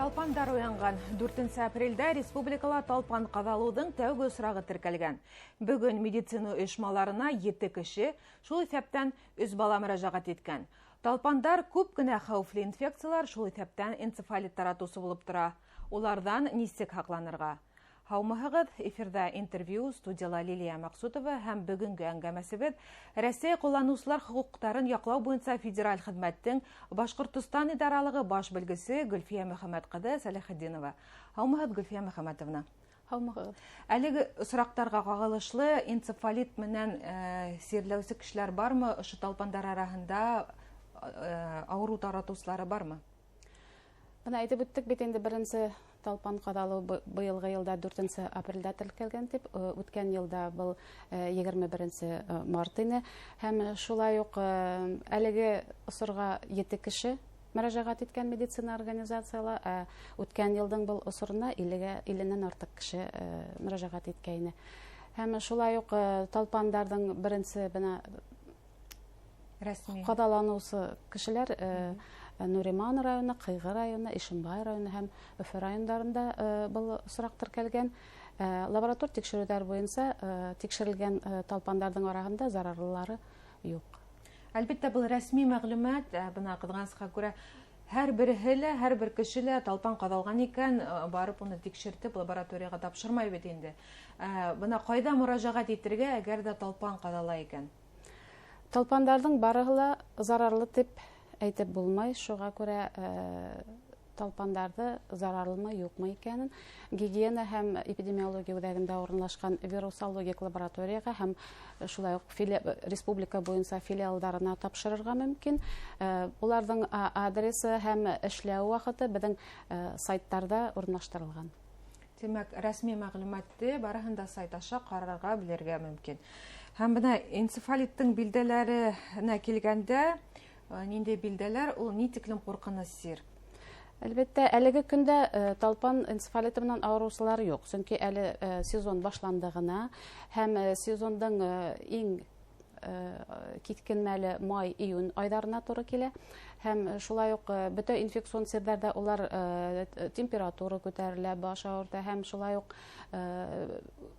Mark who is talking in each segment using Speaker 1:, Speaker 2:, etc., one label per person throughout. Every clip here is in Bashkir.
Speaker 1: Талпандар уянған. 4 апрелдә республикала талпан ҡаҙалыуҙың тәүге осрағы теркәлгән. Бөгөн медицина ойошмаларына 7 кеше, шул иҫәптән 3 бала мөрәжәғәт иткән. Талпандар күп кенә хәүефле инфекциялар, шул иҫәптән энцефалит таратыусы булып тора. Уларҙан нисек һаҡланырға? Һаумыһығыҙ, эфирҙа интервью, студияла Лилия Маҡсутова һәм бөгөнгө әңгәмәсебеҙ Рәсәй ҡулланыусылар хоҡуҡтарын яҡлау буйынса федераль хеҙмәттең Башҡортостан идаралығы баш белгесе Гөлфиә Мөхәммәт ҡыҙы Сәләхетдинова. Һаумыһығыҙ, Гөлфиә Мөхәммәтовна.
Speaker 2: Һаумыһығыҙ.
Speaker 1: Әлеге осраҡтарға ҡағылышлы энцефалит менән сирләүсе кешеләр бармы? Ошо талпандар араһында ауырыу таратыусылары бармы?
Speaker 2: Бына әйтеп үттек бит инде, беренсе талпан ҡаҙалыу быйылғы йылда 4 апрелдә теркәлгән тип, үткән йылда был 21 март ине. Һәм шулай уҡ әлеге осорға 7 кеше мөрәжәғәт иткән медицина организациялар, ә үткән йылдың был осорона илленән артыҡ кеше мөрәжәғәт иткәйне. Һәм шулай уҡ талпандарҙың беренсе бына
Speaker 1: рәсми
Speaker 2: ҡаҙаланыусы кешеләр Нуриман районы, Ҡыйғы районы, Ишембай районы һәм Өфө райондарында был осраҡ теркәлгән. Лаборатор тикшереүҙәр буйынса тикшерелгән талпандарҙың араһында зарарлылары юҡ.
Speaker 1: Әлбиттә, был рәсми мәғлүмәт, бына ҡыҙғанысҡа күрә һәр береһе лә, һәр бер кеше лә талпан ҡаҙалған икән, барып уны тикшертеп лабораторияға тапшырмай бит инде. Бына ҡайҙа мөрәжәғәт итергә, әгәр ҙә талпан ҡаҙала икән?
Speaker 2: Талпандарҙың барыһы ла зарарлы тип әйтеп булмай, шуға күрә талпандарҙы зарарлымы, юҡмы икәнен гигиена һәм эпидемиология үҙәгендә урынлашҡан вирусологик лабораторияға һәм шулай уҡ республика буйынса филиалдарына тапшырырға мөмкин. Уларҙың адресы һәм эшләү ваҡыты беҙҙең сайттарҙа урынлаштырылған.
Speaker 1: Тимәк, рәсми мәғлүмәтте барыһын да сайт аша ҡарарға, белергә мөмкин. Һәм бына энцефалиттың билдәләренә килгәндә, ниндәй билдәләр, ул ни тиклем ҡурҡыныс сир?
Speaker 2: Әлбиттә, әлеге көндә талпан энцефалиты менән ауырыусылар юҡ, сөнки әле сезон башланды ғына һәм сезондың иң киҫкен мәле май-июнь айҙарына тура килә. Һәм шулай уҡ бөтә инфекцион сирҙәрҙә улар температура күтәрелә, баш ауырта һәм шулай уҡ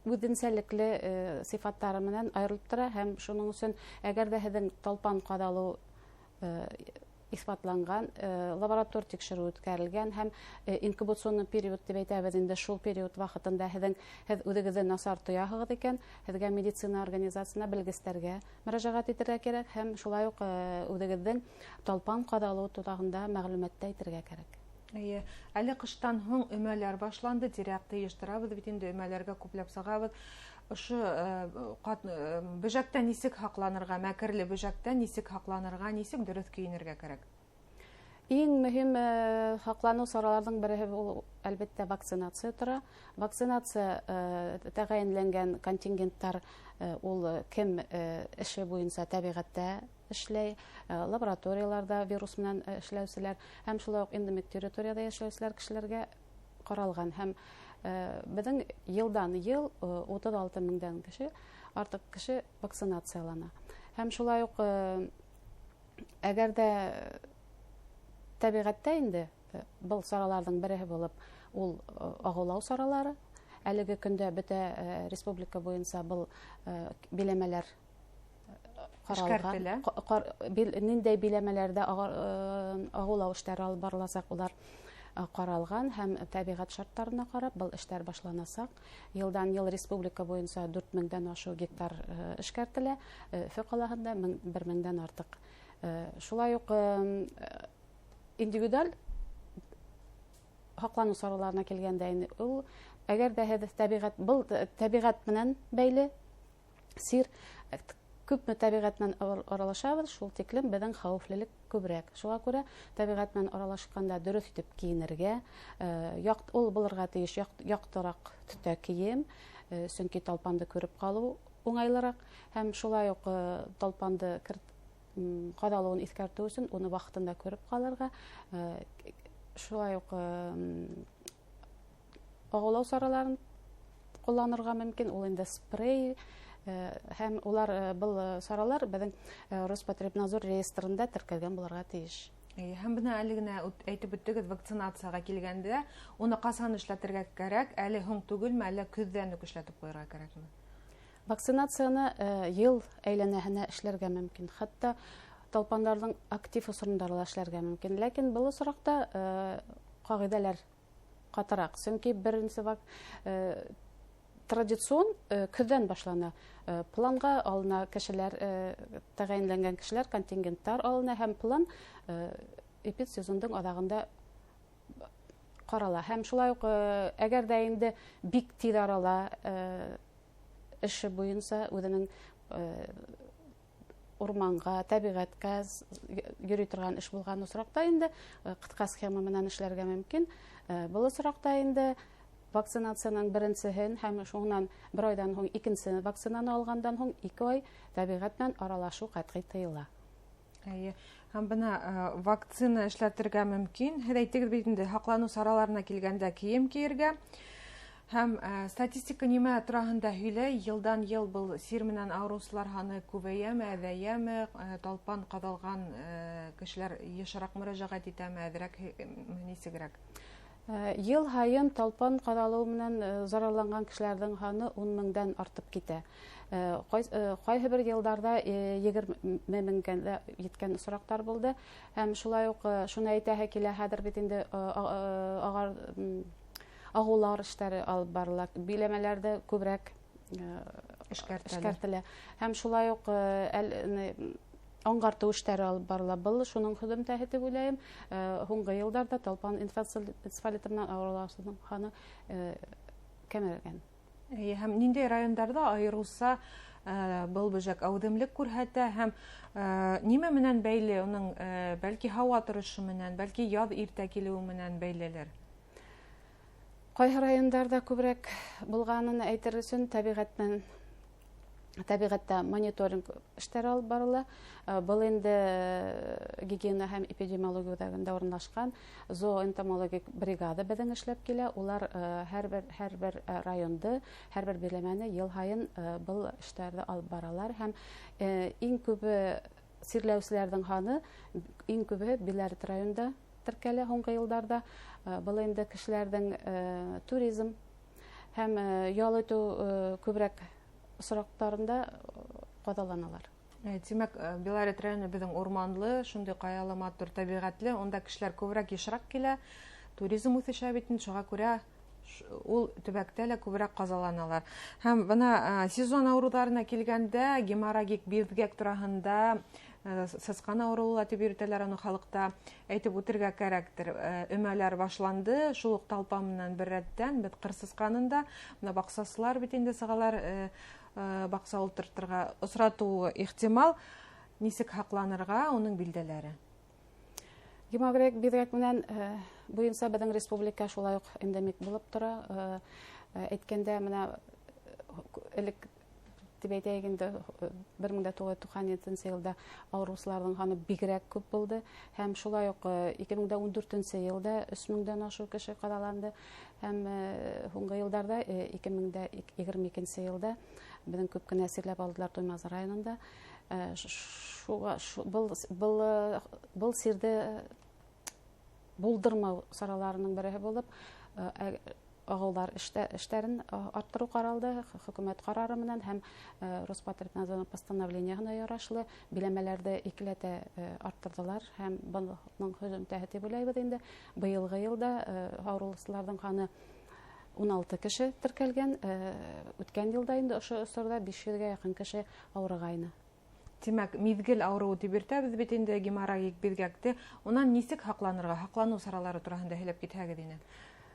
Speaker 2: үҙенсәлекле сифаттары менән айырылып тора. Һәм шуның өсөн, әгәр ҙә һеҙҙең талпан ҡаҙалыу иҫбатланған, лаборатор тикшереү үткәрелгән һәм инкубационный период тип әйтәбеҙ инде, шул период ваҡытында һеҙ үҙегеҙҙе насар тояһығыҙ икән, һеҙгә медицина организацияһына, белгестәргә мөрәжәғәт итергә кәрәк һәм шулай уҡ үҙегеҙҙең талпан ҡаҙалыу тураһында мәғлүмәтте әйтергә кәрәк.
Speaker 1: Эйе, әле ҡыштан һуң өмәләр башланды, тирә-яҡты йыйыштырабыҙ бит инде, өмәләргә күпләп сығабыҙ. Ошо бөжәктән нисек һаҡланырға, мәкерле бөжәктән нисек һаҡланырға, нисек дөрөҫ кейенергә кәрәк?
Speaker 2: Иң мөһим һаҡланыу сараларының береһе ул, әлбиттә, вакцинация тора. Вакцинация тәғәйенләнгән контингенттар ул кем эше буйынса тәбиғәттә эшләй, лабораторияларҙа вирус менән эшләүселәр һәм шулай уҡ эндемик территорияда йәшәүселәр кешеләргә ҡаралған. Һәм беҙҙең йылдан йыл 36 меңдән артыҡ кеше вакцинациялана. Һәм шулай уҡ әгәр ҙә тәбиғәттә инде был сараларҙың береһе булып ул ағыулау саралары. Әлеге көндә бөтә республика буйынса был биләмәләр ҡаралған.
Speaker 1: Эшкәртелә.
Speaker 2: Ниндәй биләмәләрҙә ағыулау эштәре алып барыласаҡ, улар ҡаралған һәм тәбиғәт шарттарына ҡарап был эштәр башланасаҡ. Йылдан йыл республика буйынса дүрт меңдән ашыу гектар эшкәртелә, Өфө ҡалаһында бер меңдән артыҡ. Шулай уҡ индивидуаль һаҡланыу сараларына килгәндә инде ул, әгәр ҙә һеҙ тәбиғәт, был тәбиғәт менән бәйле сир, күпме тәбиғәт менән аралашабыҙ, шул тиклем беҙҙең хәүефлелек күберәк. Шуға күрә тәбиғәт менән аралашҡанда дөрөҫ итеп кейенергә, ул булырға тейеш яҡтыраҡ төҫтә кейем, сөнки талпанды күреп ҡалыу уңайлыраҡ һәм шулай уҡ талпанды ҡаҙалыуын иҫкәртеү өсөн уны ваҡытында күреп ҡалырға, шулай уҡ ағыулау сараларын ҡулланырға мөмкин, ул инде спрей, һәм улар был саралар беҙҙең Роспотребнадзор реестрында теркәлгән булырға тейеш.
Speaker 1: Һәм бына әле генә әйтеп үттегеҙ, вакцинацияға килгәндә, уны ҡасан эшләтергә кәрәк? Әле һуң түгелме, әллә көҙҙән үк эшләтеп ҡуйырға кәрәкме?
Speaker 2: Вакцинацияны йыл әйләнәһенә эшләргә мөмкин. Хатта талпандарҙың актив осоронда ла эшләргә мөмкин. Ләкин был осраҡта ҡағиҙәләр ҡатыраҡ. Сөнки беренсе традицион көҙҙән башлана. Планға алына кешеләр, тәғәйенләнгән кешеләр, контингенттар алына һәм план эпидсезондың аҙағында ҡарала. Һәм шулай уҡ, әгәр ҙә инде бик тиҙ арала эше буйынса үҙенең урманға, тәбиғәткә йөрөй торған эш булған осраҡта инде ҡыҫҡа схема менән эшләргә мөмкин. Был осраҡта инде вакцинацияның беренсеһен һәм шунан бер айҙан һуң икенсе вакцинаны алғандан һуң 2 ай тәбиғәт менән аралашыу ҡәтғи тыйыла.
Speaker 1: Эйе. Һәм бына вакцина эшләтергә мөмкин. Һеҙ әйттегеҙ бит инде, һаҡланыу сараларына килгәндә кейем кейергә. Һәм статистика нимә тураһында һөйләй? Йылдан йыл был сир менән ауырыусылар һаны күбәйәме, әҙәйәме? Талпан ҡаҙалған кешеләр йышыраҡ мөрәжәғәт итәме, әҙерәк, нисегерәк?
Speaker 2: Йыл һайын талпан ҡаҙалыу менән зарарланған кешеләрҙең һаны 10 меңдән артып китә. Ҡайһы бер йылдарҙа 20 меңгә лә еткән осраҡтар булды. Һәм шулай уҡ шуны әйтәһе килә, хәҙер бит инде ағыулар эштәре алып барыла, биләмәләрҙе күберәк эшкәртелә. Һәм шулай уҡ аңғартыу эштәре алып барыла. Был шуның һөҙөмтәһе тип уйлайым. Һуңғы йылдарҙа талпан энцефалиты менән ауырыуларҙың һаны кәмегән.
Speaker 1: Һәм ниндәй райондарҙа айырыуса был бөжәк әүҙемлек күрһәтә һәм нимә менән бәйле уның, бәлки һауа торошо менән, бәлки яҙ иртә килеүе менән бәйлелер?
Speaker 2: Ҡайһы райондарҙа күберәк булғанын әйтер өсөн тәбиғәттә мониторинг эштәре алып барыла. Был инде гигиена һәм эпидемиология үҙәгендә урынлашҡан зооэнтомологик бригада беҙҙең эшләп килә. Улар һәр бер районды, һәр бер биләмәне йыл һайын был эштәрҙе алып баралар. Һәм иң күбе сирләүселәрҙең һаны, иң күбе Биләрет районында теркәлә һуңғы йылдарҙа. Был инде кешеләрҙең туризм һәм ял итеү күберәк осраҡтарында ҡаҙаланалар.
Speaker 1: Тимәк, Белорет районы беҙҙең урманлы, шундай ҡаялы, матур тәбиғәтле, унда кешеләр күберәк, йышыраҡ килә, туризм үҫешә бит инде, шуға күрә ул төбәктә лә күберәк ҡазаланалар. Һәм бына сезон ауырыуҙарына килгәндә, геморрагик биҙгәк тураһында, сысҡан ауырыуы ла тип йөрөтәләр уны халыҡта, әйтеп үтергә кәрәктер. Өмәләр башланды, шул уҡ талпан менән бер рәттән беҙ ҡыр сысҡанын да, бына баҡсасылар бит инде сығалар, баҡса ултыртырға осратыуы ихтимал. Нисек һаҡланырға, уның билдәләре?
Speaker 2: Геморрагик биҙгәк менән буйынса беҙҙең республика шулай уҡ эндемик булып тора. Әйткәндә, бына элек тип әйтәйек инде, бер мең дә туғыҙ йөҙ туҡһан етенсе йылда ауырыусыларҙың һаны бигерәк күп булды. Һәм шулай уҡ ике мең дә ун дүртенсе йылда өс меңдән ашыу кеше ҡаҙаланды. Һәм һуңғы йылдарҙа ике мең дә егерме икенсе йылда беҙҙең күп кенә сирләп алдылар Туймазы районында. Был сирҙе булдырмау сараларының береһе булып, ағыулар эштәрен арттырыу ҡаралды хөкүмәт ҡарары менән һәм Роспотребнадзорның постановлениеһына ярашлы биләмәләрҙе икеләтә арттырҙылар һәм бының һөҙөмтәһе тип уйлайбыҙ инде. Быйылғы йылда ауырыусыларҙың һаны 16 кеше теркәлгән, үткән йылда инде ошо осорҙа биш йөҙгә яҡын кеше ауырығайны.
Speaker 1: Тимәк, миҙгел ауырыуы тип йөрөтәбеҙ бит инде геморрагик биҙгәкте. Унан нисек һаҡланырға, һаҡланыу саралары тураһында һөйләп китһәгеҙ ине.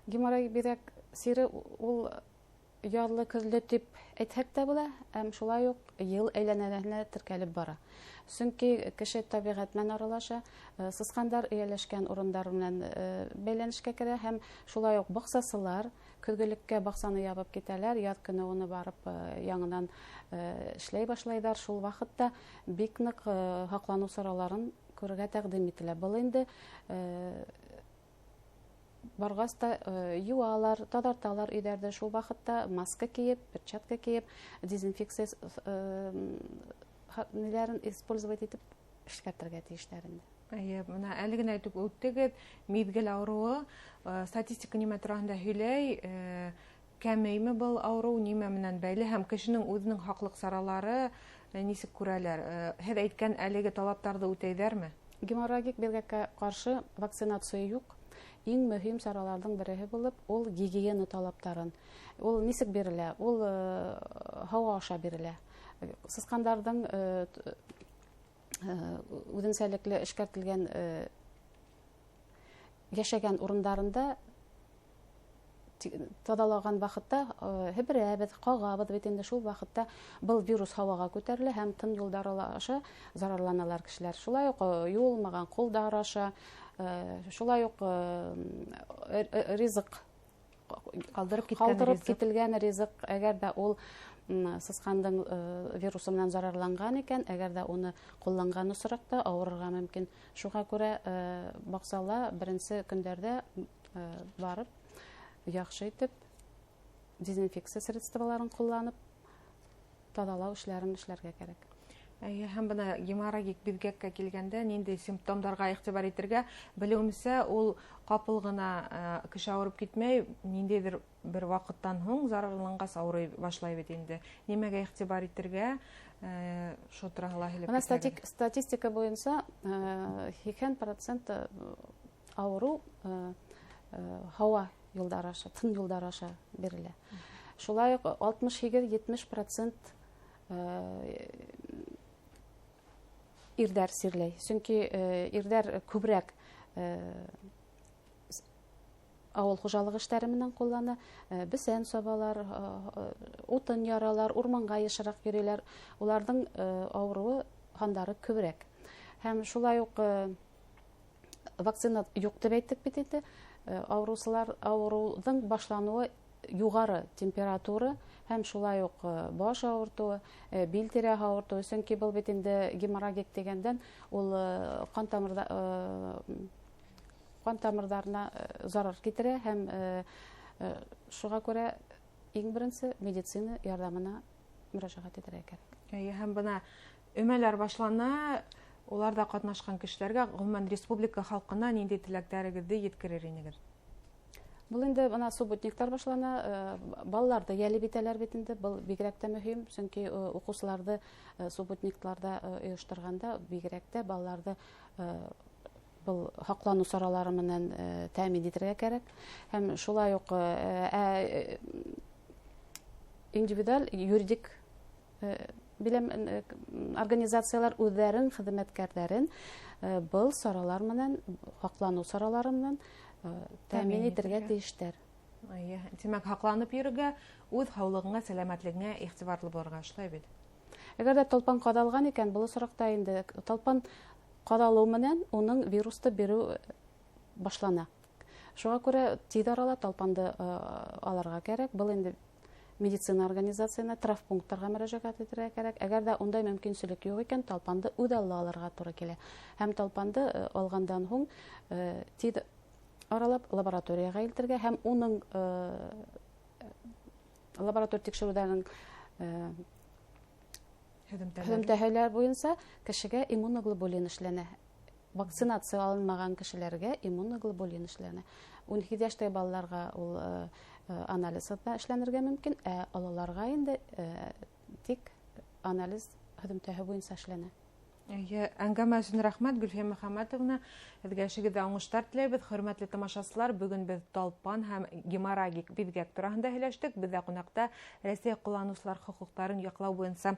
Speaker 2: Геморрагик биҙгәк сире ул яҙлы көҙлө тип әйтһәк тә була, һәм шулай уҡ йыл әйләнәһенә теркәлеп бара. Сөнки кеше тәбиғәт менән аралаша, сысҡандар эйәләшкән урындар менән бәйләнешкә керә һәм шулай уҡ баҡсасылар көҙгөлеккә баҡсаны ябып китәләр, яҙ көнө уны барып яңынан эшләй башлайҙар. Шул ваҡытта бик ныҡ һаҡланыу сараларын күрергә тәҡдим ителә. Был инде барғас та юалар, таҙарталар өйҙәрҙе. Шул ваҡытта маска кейеп, перчатка кейеп, дезинфекция неләрен использовать итеп эшкәртергә тейештәр инде.
Speaker 1: Эйе, бына әле генә әйтеп үттегеҙ, миҙгел ауырыуы, статистика нимә тураһында һөйләй, кәмейме был ауырыу, нимә менән бәйле һәм кешенең үҙенең һаҡлыҡ саралары нисек күрәләр? Һеҙ әйткән әлеге талаптарҙы үтәйҙәрме?
Speaker 2: Геморрагик биҙгәккә ҡаршы вакцинация юҡ. Иң мөһим сараларҙың береһе булып, ул гигиена талаптарын. Ул нисек бирелә? Ул һауа аша бирелә. Сысҡандарҙың үҙенсәлекле эшкәртелгән йәшәгән урындарында таҙалаған ваҡытта һеперәбеҙ, ҡағабыҙ бит инде, шул ваҡытта был вирус һауаға күтәрелә һәм тын юлдары аша зарарланалар кешеләр. Шулай уҡ юылмаған ҡулдар аша, шулай уҡ ризыҡ
Speaker 1: ҡалдырып киткән
Speaker 2: ҡалдырып
Speaker 1: ризыҡ.
Speaker 2: кителгән ризыҡ, әгәр ҙә ул сысҡандың вирусы менән зарарланған икән, әгәр ҙә уны ҡулланған осраҡта ауырырға мөмкин. Шуға күрә баҡсала беренсе көндәрҙә барып яҡшы итеп дезинфекция средстволарын ҡулланып таҙалау эшләрен эшләргә кәрәк.
Speaker 1: Эйе, һәм бына геморрагик биҙгәккә килгәндә ниндәй симптомдарға иғтибар итергә? Белеүемсә, ул ҡапыл ғына кеше ауырып китмәй, ниндәйҙер бер ваҡыттан һуң зарарланғас ауырый башлай бит инде. Нимәгә иғтибар итергә? Шул тураһында ла һөйләп
Speaker 2: Бына
Speaker 1: китһәгеҙ.
Speaker 2: Статистика буйынса һикһән процент ауырыу һауа юлдары аша, тын юлдары аша бирелә. Шулай уҡ алтмыш һигеҙ, етмеш процент ирҙәр сирләй. Сөнки ирҙәр күберәк ауыл хужалығы эштәре менән ҡуллана, бесән сабалар, утын яралар, урманға йышыраҡ йөрөйләр. Уларҙың ауырыуы һандары күберәк. Һәм шулай уҡ вакцина юҡ тип әйттек бит инде. Ауырыусылар, ауырыуҙың башланыуы юғары температура һәм шулай уҡ баш ауыртыуы, бил тирәһе ауыртыуы. Сөнки был бит инде геморрагик тигәндән ул ҡан тамырҙарына зарар китерә һәм шуға күрә иң беренсе медицина ярҙамына мөрәжәғәт итергә кәрәк.
Speaker 1: Эйе, һәм бына өмәләр башлана, уларҙа ҡатнашҡан кешеләргә, ғөмүмән, республика халҡына ниндәй теләктәрегеҙҙе еткерер инегеҙ?
Speaker 2: Был инде бына субботниктар башлана, балаларҙы йәлеп итәләр бит инде, был бигерәк тә мөһим, сөнки уҡыусыларҙы субботниктарҙа ойошторғанда бигерәк тә балаларҙы был һаҡланыу саралары менән тәьмин итергә кәрәк. Һәм шулай уҡ индивидуаль юридик белем организациялар үҙҙәрен хеҙмәткәрҙәрен был саралар менән, һаҡланыу саралары менән тәьмин
Speaker 1: Тәьмин
Speaker 2: итергә
Speaker 1: итергә.
Speaker 2: тейештәр.
Speaker 1: Эйе, тимәк, һаҡланып йөрөргә, үҙ һаулығыңа, сәләмәтлегеңә иғтибарлы булырға, шулай бит?
Speaker 2: Әгәр ҙә талпан ҡаҙалған икән, был осраҡта инде талпан ҡаҙалыу менән уның вирусты биреү башлана. Шуға күрә тиҙ арала талпанды алырға кәрәк. Был инде медицина организацияһына, травмпункттарға мөрәжәғәт итергә кәрәк. Әгәр ҙә ундай мөмкинселек юҡ икән, талпанды үҙ алла алырға тура килә. Һәм талпанды алғандан һуң тиҙ аралап лабораторияға илтергә һәм уның лаборатор тикшереүҙәренең
Speaker 1: Һөҙөмтәләре.
Speaker 2: һөҙөмтәләр буйынса кешегә иммуноглобулин эшләнә. Вакцинация алынмаған кешеләргә иммуноглобулин эшләнә. Ун һигеҙ йәштәге балаларға ул анализ да эшләнергә мөмкин, ә ололарға инде тик анализ һөҙөмтәһе буйынса эшләнә.
Speaker 1: Эйе, әңгәмә өсөн рәхмәт, Гөлфиә Мөхәммәтовна. Һеҙгә эшегеҙҙә уңыштар теләйбеҙ. Хөрмәтле тамашасылар, бөгөн беҙ талпан һәм геморрагик биҙгәк тураһында һөйләштек. Беҙҙә ҡунаҡта Рәсәй ҡулланыусылар хоҡуҡтарын яҡлау буйынса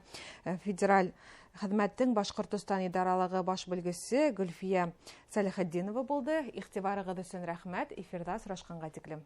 Speaker 1: федераль хеҙмәттең Башҡортостан идаралығы баш белгесе Гөлфиә Сәләхетдинова булды. Иғтибарығыҙ өсөн рәхмәт. Эфирҙа осрашҡанға тиклем.